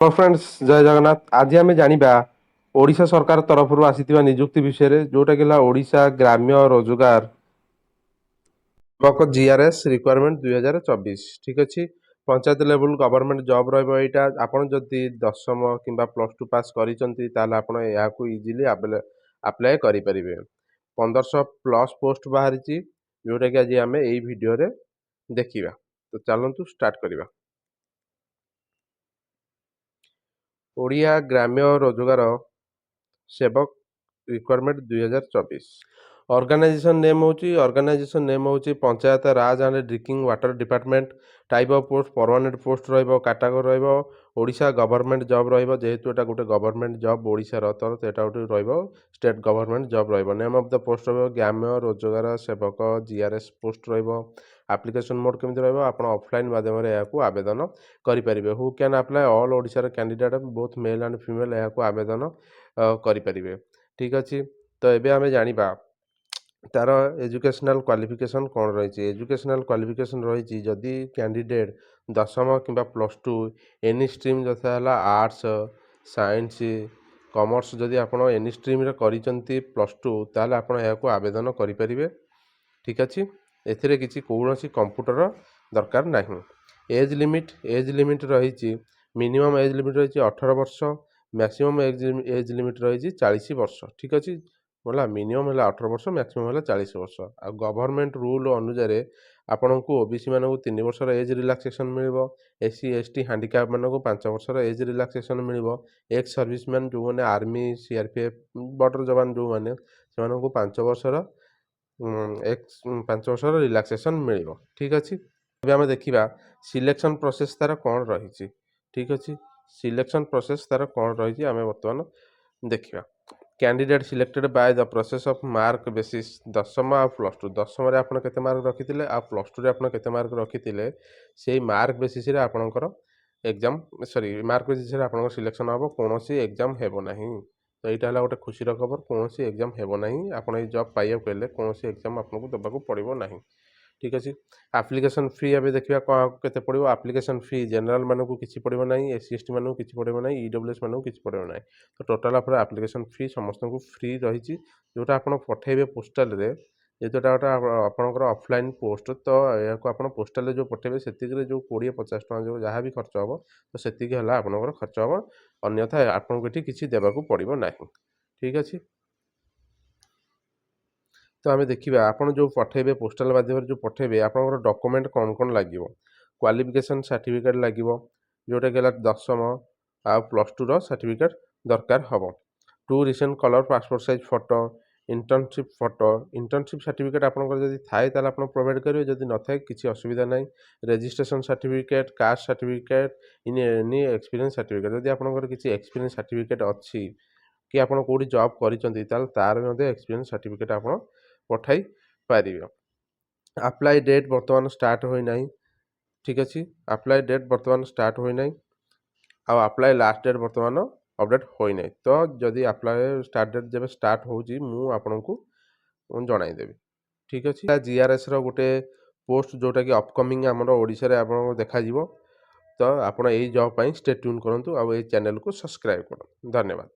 Hello friends, ଜୟ ଜଗନ୍ନାଥ। ଆଜି ଆମେ ଜାଣିବା ଓଡ଼ିଶା ସରକାର ତରଫରୁ ଆସିଥିବା ନିଯୁକ୍ତି ବିଷୟରେ, ଯେଉଁଟାକି ହେଲା ଓଡ଼ିଶା ଗ୍ରାମ୍ୟ ରୋଜଗାର ସେବକ, ଜିଆର୍ଏସ୍ ରିକ୍ରୁଟମେଣ୍ଟ 2024। ଠିକ୍ ଅଛି, ପଞ୍ଚାୟତ ଲେଭେଲ୍ ଗଭର୍ଣ୍ଣମେଣ୍ଟ ଜବ୍ ରହିବ ଏଇଟା। ଆପଣ ଯଦି ଦଶମ କିମ୍ବା ପ୍ଲସ୍ ଟୁ ପାସ୍ କରିଛନ୍ତି, ତାହେଲେ ଆପଣ ଏହାକୁ ଇଜିଲି ଆପ୍ଲାଏ କରିପାରିବେ। 1500 ପ୍ଲସ୍ ପୋଷ୍ଟ ବାହାରିଛି, ଯେଉଁଟାକି ଆଜି ଆମେ ଏଇ ଭିଡ଼ିଓରେ ଦେଖିବା। ତ ଚାଲନ୍ତୁ ଷ୍ଟାର୍ଟ କରିବା। ଓଡ଼ିଆ ଗ୍ରାମ୍ୟ ରୋଜଗାର ସେବକ ରିକ୍ରୁଟମେଣ୍ଟ 2024। ଅର୍ଗାନାଇଜେସନ୍ ନେମ୍ ହେଉଛି ପଞ୍ଚାୟତ ରାଜ and drinking water department. Type of post permanent post ରହିବ। କାଟାଗୋରୀ ରହିବ ଓଡ଼ିଶା ଗଭର୍ଣ୍ଣମେଣ୍ଟ ଜବ୍ ରହିବ। ଯେହେତୁ ଏଇଟା ଗୋଟେ ଗଭର୍ଣ୍ଣମେଣ୍ଟ ଜବ୍ ଓଡ଼ିଶାର, ତ ଏଇଟା ଗୋଟେ ରହିବ, ଷ୍ଟେଟ୍ ଗଭର୍ଣ୍ଣମେଣ୍ଟ ଜବ୍ ରହିବ। ନେମ୍ ଅଫ୍ the post ରହିବ ଗ୍ରାମ୍ୟ ରୋଜଗାର ସେବକ, ଜିଆର୍ଏସ୍ ପୋଷ୍ଟ ରହିବ। ଆପ୍ଲିକେସନ୍ ମୋଡ଼ କେମିତି ରହିବ? ଆପଣ ଅଫଲାଇନ୍ ମାଧ୍ୟମରେ ଏହାକୁ ଆବେଦନ କରିପାରିବେ। Who can apply? All ଓଡ଼ିଶାର candidate, both mail and female, ଏହାକୁ ଆବେଦନ କରିପାରିବେ। ଠିକ୍ ଅଛି, ତ ଏବେ ଆମେ ଜାଣିବା ତାର ଏଜୁକେସନାଲ୍ କ୍ୱାଲିଫିକେସନ୍ କ'ଣ ରହିଛି। ଏଜୁକେସନାଲ୍ କ୍ୱାଲିଫିକେସନ୍ ରହିଛି, ଯଦି କ୍ୟାଣ୍ଡିଡେଟ୍ ଦଶମ କିମ୍ବା ପ୍ଲସ୍ ଟୁ ଏନି ଷ୍ଟ୍ରିମ୍, ଯଥା ହେଲା ଆର୍ଟ୍ସ, ସାଇନ୍ସ, କମର୍ସ, ଯଦି ଆପଣ ଏନି ଷ୍ଟ୍ରିମ୍ରେ କରିଛନ୍ତି ପ୍ଲସ୍ ଟୁ, ତାହେଲେ ଆପଣ ଏହାକୁ ଆବେଦନ କରିପାରିବେ। ଠିକ୍ ଅଛି, ଏଥିରେ କିଛି କୌଣସି କମ୍ପ୍ୟୁଟର ଦରକାର ନାହିଁ। ଏଜ୍ ଲିମିଟ୍ ରହିଛି, ମିନିମମ୍ ଏଜ୍ ଲିମିଟ୍ ରହିଛି 18 ବର୍ଷ, ମ୍ୟାକ୍ସିମମ୍ ଏଜ୍ ଲିମିଟ୍ ରହିଛି 40 ବର୍ଷ। ଠିକ୍ ଅଛି, ହେଲା ମିନିମମ୍ ହେଲା 18 ବର୍ଷ, ମ୍ୟାକ୍ସିମମ୍ ହେଲା 40 ବର୍ଷ। ଆଉ ଗଭର୍ଣ୍ଣମେଣ୍ଟ ରୁଲ୍ ଅନୁସାରେ ଆପଣଙ୍କୁ ଓବିସି ମାନଙ୍କୁ 3 ବର୍ଷର ଏଜ୍ ରିଲାକ୍ସେସନ୍ ମିଳିବ। S C, S T, handicap ମାନଙ୍କୁ 5 ବର୍ଷର ଏଜ୍ ରିଲାକ୍ସେସନ୍ ମିଳିବ। ଏକ୍ସ ସର୍ଭିସମ୍ୟାନ୍ ଯେଉଁମାନେ ଆର୍ମି, ସିଆର୍ପିଏଫ୍, ବର୍ଡ଼ର ଯବାନ ଯେଉଁମାନେ, ସେମାନଙ୍କୁ 5 ବର୍ଷର ରିଲାକ୍ସେସନ୍ ମିଳିବ। ଠିକ୍ ଅଛି, ଏବେ ଆମେ ଦେଖିବା ସିଲେକ୍ସନ୍ ପ୍ରୋସେସ୍ ତା'ର କ'ଣ ରହିଛି। ଠିକ୍ ଅଛି, ସିଲେକ୍ସନ୍ ପ୍ରୋସେସ୍ ତା'ର କ'ଣ ରହିଛି, ଆମେ ବର୍ତ୍ତମାନ ଦେଖିବା। Candidate selected by the process of mark basis. ଦଶମ ଆଉ ପ୍ଲସ୍ ଟୁ, ଦଶମରେ ଆପଣ କେତେ ମାର୍କ ରଖିଥିଲେ ଆଉ ପ୍ଲସ୍ ଟୁରେ ଆପଣ କେତେ ମାର୍କ ରଖିଥିଲେ, ସେଇ ମାର୍କ ବେସିସ୍ରେ ଆପଣଙ୍କର ଏକ୍ଜାମ୍, ସରି, ମାର୍କ ବେସିସ୍ରେ ଆପଣଙ୍କର ସିଲେକ୍ସନ୍ ହେବ। କୌଣସି ଏକ୍ଜାମ୍ ହେବ ନାହିଁ। ତ ଏଇଟା ହେଲା ଗୋଟେ ଖୁସିର ଖବର। କୌଣସି ଏକ୍ଜାମ୍ ହେବ ନାହିଁ। ଆପଣ ଏଇ ଜବ୍ ପାଇବାକୁ ହେଲେ କୌଣସି ଏକ୍ଜାମ୍ ଆପଣଙ୍କୁ ଦେବାକୁ ପଡ଼ିବ ନାହିଁ। ଠିକ୍ ଅଛି, ଆପ୍ଲିକେସନ୍ ଫି ଏବେ ଦେଖିବା କ'ଣ କେତେ ପଡ଼ିବ। ଆପ୍ଲିକେସନ୍ ଫି ଜେନେରାଲ୍ ମାନଙ୍କୁ କିଛି ପଡ଼ିବ ନାହିଁ, ଏସ୍ ସି, ଏସ୍ ଟି ମାନଙ୍କୁ କିଛି ପଡ଼ିବ ନାହିଁ, ଇଡବ୍ଲ୍ୟୁଏସ୍ ମାନଙ୍କୁ କିଛି ପଡ଼ିବ ନାହିଁ। ତ ଟୋଟାଲ୍ ଉପରେ ଆପ୍ଲିକେସନ୍ ଫି ସମସ୍ତଙ୍କୁ ଫ୍ରି ରହିଛି। ଯେଉଁଟା ଆପଣ ପଠାଇବେ ପୋଷ୍ଟାଲରେ, ଯେହେତୁ ଏଇଟା ଗୋଟେ ଆପଣଙ୍କର ଅଫଲାଇନ୍ ପୋଷ୍ଟ, ତ ଏହାକୁ ଆପଣ ପୋଷ୍ଟାଲରେ ଯେଉଁ ପଠାଇବେ, ସେତିକିରେ ଯେଉଁ 20-50 ଟଙ୍କା ଯେଉଁ ଯାହା ବି ଖର୍ଚ୍ଚ ହେବ, ତ ସେତିକି ହେଲା ଆପଣଙ୍କର ଖର୍ଚ୍ଚ ହେବ। ଅନ୍ୟଥା ଆପଣଙ୍କୁ ଏଠି କିଛି ଦେବାକୁ ପଡ଼ିବ ନାହିଁ। ଠିକ୍ ଅଛି, ତ ଆମେ ଦେଖିବା, ଆପଣ ଯେଉଁ ପଠାଇବେ, ପୋଷ୍ଟାଲ ମାଧ୍ୟମରେ ଯେଉଁ ପଠାଇବେ, ଆପଣଙ୍କର ଡକୁମେଣ୍ଟ କ'ଣ କ'ଣ ଲାଗିବ। କ୍ୱାଲିଫିକେସନ୍ ସାର୍ଟିଫିକେଟ୍ ଲାଗିବ, ଯେଉଁଟାକି ହେଲା ଦଶମ ଆଉ ପ୍ଲସ୍ ଟୁର ସାର୍ଟିଫିକେଟ୍ ଦରକାର ହେବ। Two recent colour passport size photo, internship photo, internship certificate ଆପଣଙ୍କର ଯଦି ଥାଏ, ତାହେଲେ ଆପଣ ପ୍ରୋଭାଇଡ଼ କରିବେ। ଯଦି ନଥାଏ, କିଛି ଅସୁବିଧା ନାହିଁ। Registration certificate, caste certificate, in any experience certificate. ଯଦି ଆପଣଙ୍କର କିଛି ଏକ୍ସପିରିଏନ୍ସ ସାର୍ଟିଫିକେଟ୍ ଅଛି କି ଆପଣ କେଉଁଠି ଜବ୍ କରିଛନ୍ତି, ତାହେଲେ ତାର ମଧ୍ୟ ଏକ୍ସପିରିଏନ୍ସ ସାର୍ଟିଫିକେଟ୍ ଆପଣ ପଠାଇ ପାରିବେ। ଆପ୍ଲାଏ ଡେଟ୍ ବର୍ତ୍ତମାନ ଷ୍ଟାର୍ଟ ହୋଇନାହିଁ। ଠିକ୍ ଅଛି, ଆପ୍ଲାଏ ଡେଟ୍ ବର୍ତ୍ତମାନ ଷ୍ଟାର୍ଟ ହୋଇନାହିଁ ଆଉ ଆପ୍ଲାଏ ଲାଷ୍ଟ ଡେଟ୍ ବର୍ତ୍ତମାନ ଅପଡ଼େଟ୍ ହୋଇନାହିଁ। ତ ଯଦି ଆପ୍ଲାଏ ଷ୍ଟାର୍ଟ ଡେଟ୍ ଯେବେ ଷ୍ଟାର୍ଟ ହେଉଛି, ମୁଁ ଆପଣଙ୍କୁ ଜଣାଇଦେବି। ଠିକ୍ ଅଛି, ଜିଆର୍ଏସ୍ର ଗୋଟେ ପୋଷ୍ଟ, ଯେଉଁଟାକି ଅପକମିଂ ଆମର ଓଡ଼ିଶାରେ ଆପଣଙ୍କୁ ଦେଖାଯିବ। ତ ଆପଣ ଏଇ ଜବ୍ ପାଇଁ ଷ୍ଟେ ଟ୍ୟୁନ୍ କରନ୍ତୁ ଆଉ ଏଇ ଚ୍ୟାନେଲକୁ ସବସ୍କ୍ରାଇବ୍ କରନ୍ତୁ। ଧନ୍ୟବାଦ।